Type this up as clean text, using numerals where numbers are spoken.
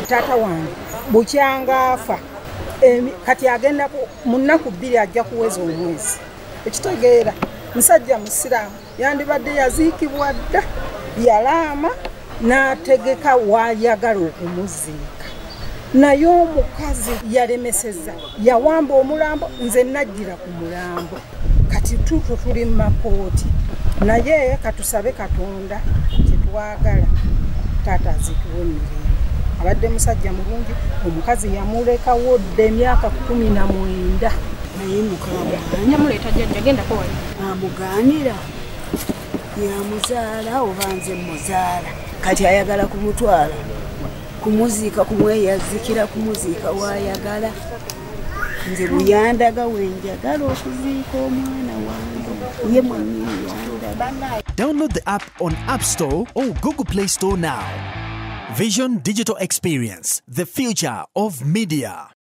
Taata wange bukyanga afa, kati agenda mu nnaku 2 ajja kuweza omwezi. Ekitegeera musajja musiraamu yandibadde yaziikibwa dda, yalaama n'ategeka w'ayagala okumuziika, naye omukazi yalemeseza, yawamba omulambo, nze najjira ku mulambo. Kati tutwo tuli mu makooti, naye katusabe Katonda kyetwagala taata aziikibwe emirembe. Abadde musajja mulungi, omukazi yamulekawo dda emyaka 19. Naye mukamwana yamuleeta jjajja, gendako wali. Amugaanira yamuzaala oba nze muzaala, kati ayagala kumutwala kumuziika, kumweyazikira, kumuziika wayagala. Nze buyandaga wenjagala okuziika omwana wange, ye mwennyini yandaga. Download the app on App Store or Google Play Store now. Vision Digital Experience, the future of media.